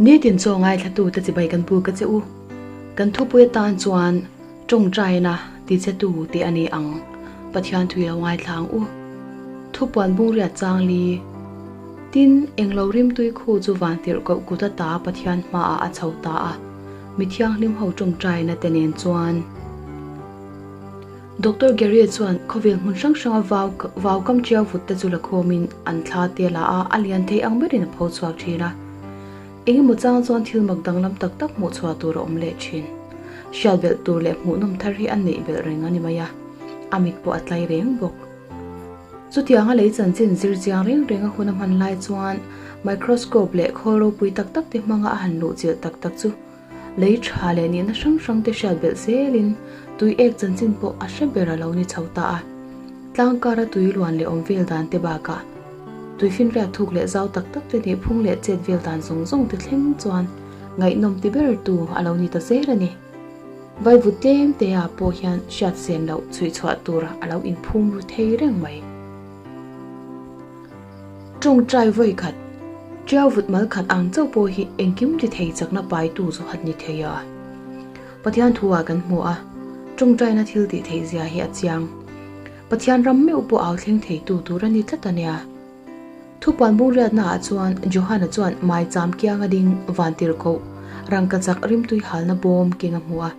Nitin chaw ngaithlatute chibai kan buk a che u. Kan thupui atan chuan tawngtaina tichetu tih a ni ang. Pathian thui lo ngaithla ang u. Thupuan bungriat changli. Tin, englo rimtui khu chu vantirhkoh kut ata Pathian hmaah a chho ta a, mi thianghlim ho tawngtaina te nen chuan. Doctor Gary chuan khawvel hmun hrang hranga vau vau kam chiau vut te chu la khawmin an thla te la a, a lian thei ang berin a pho chhuak thin a. Engemaw chang chuan thil mak danglam tak tak hmuh chhuah tur a awm leh thin. Hriat belh tur leh hmuhnawm thar hi a neih belh reng a ni mai a, a mit pawh a tlai reng bawk. Chutianga lei chanchin zir chiang reng reng a hun a hman lai chuan microscope leh khawl ropui tak tak te hmanga a han luhchilh tak tak chu Lei tha leh nihna hrang hrang te hriat belh zelin tui ek chanchin pawh a hre ber a lo ni chho ta a. Tlang kara tui luan leh awm vel dan te bakah tui finriat thuk leh zau tak tak te nih phung leh chet vel dan zawng zawng te thleng chuan ngaihnawm ti ber tu a lo ni ta zel a ni. Vaivut tlem te ah pawh hian hriat sen loh chhuih chhuah tur a lo inphum ru thei reng mai. Tawngtai vawi khat, Tiau vut mal khat ang chauh pawh hi engkim ti thei chakna paitu chu hat ni thei a. Pathian thu ah kan hmu a, tawngtaina thil tih theih zia hi a chiang. Pathian ram meuh pawh au thleng thei tu tur a ni tlat a nia. Thupuan bungriatna ah chuan Johana chuan maicham kianga ding vantirhkoh rangkachak rimtui halna bawm keng a hmu a.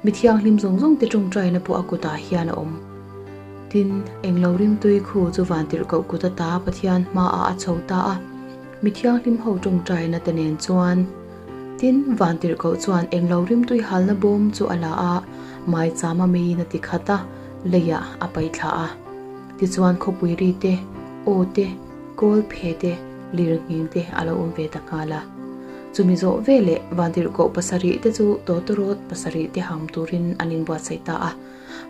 Mi thianghlim zawng zawng te tawngtaina pawh a kutah hian a awm. Tin, englo rimtui khu chu vantirhkoh kut ata Pathian hmaah a chho ta a, mi thianghlim ho tawngtaina te nen chuan. Tin, vantirhkoh chuan englo rimtui halna bawm chu a la a, maichama meiin a ti khat a, leiah a paih thla a. Tichuan khawpui ri te, aw te, kawl phe te, lirnghing te a lo awm ve ta nghal a. Chumi zawh veleh vantirhkoh pasarih te chu tawtawrawt pasarih te ham turin an inbuatsaih ta a.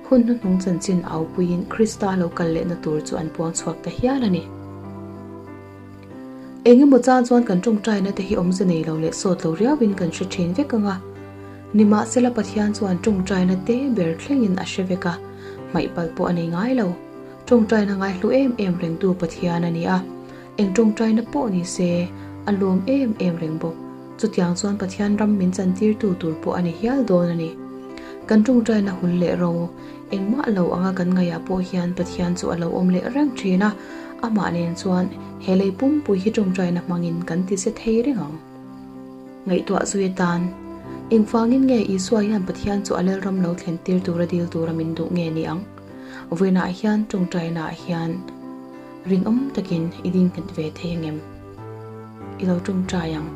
Hun hnuhnung chanchin aupuiin Krista lo kal lehna tur chu an puang chhuak ta hial a ni. Engemaw chang chuan kan tawngtaina te hi awmze nei lo leh sawt lo riauin kan hre thin vek ang a. Nimahsela Pathian chuan tawngtaina te ber thlengin a hre vek a, hmaih palh pawh a nei ngai lo. Tawngtaina ngaihlu em em rengtu Pathian a ni a, eng tawngtaina pawh ni se a lawm em em reng bawk. Chutiang chuan Pathian ram min chantirtu tur pawh a ni hial dawn a ni. Kan tawngtaina hun leh ro engmah lo anga kan ngaihah pawh hian Pathian chu a lo awm leh reng thin a, amah nen chuan he lei pumpui hi tawngtaina hmangin kan ti che thei reng ang. Ngaihtuah zui atan, Engvangin nge Isua hian Pathian chu a Lalram lo thlentir tura dil tura min duh nge ni ang? Vawiinah hian tawngtainaah hian rinawm takin i ding nghet ve thei angem? I lo tawngtai ang.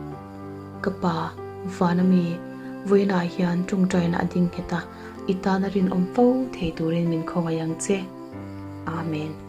Ka pa, vana mi, vawiinah hian tawngtaina a ding nghet a, i tana rinawm fo thei turin min khawngaih ang che. Amen.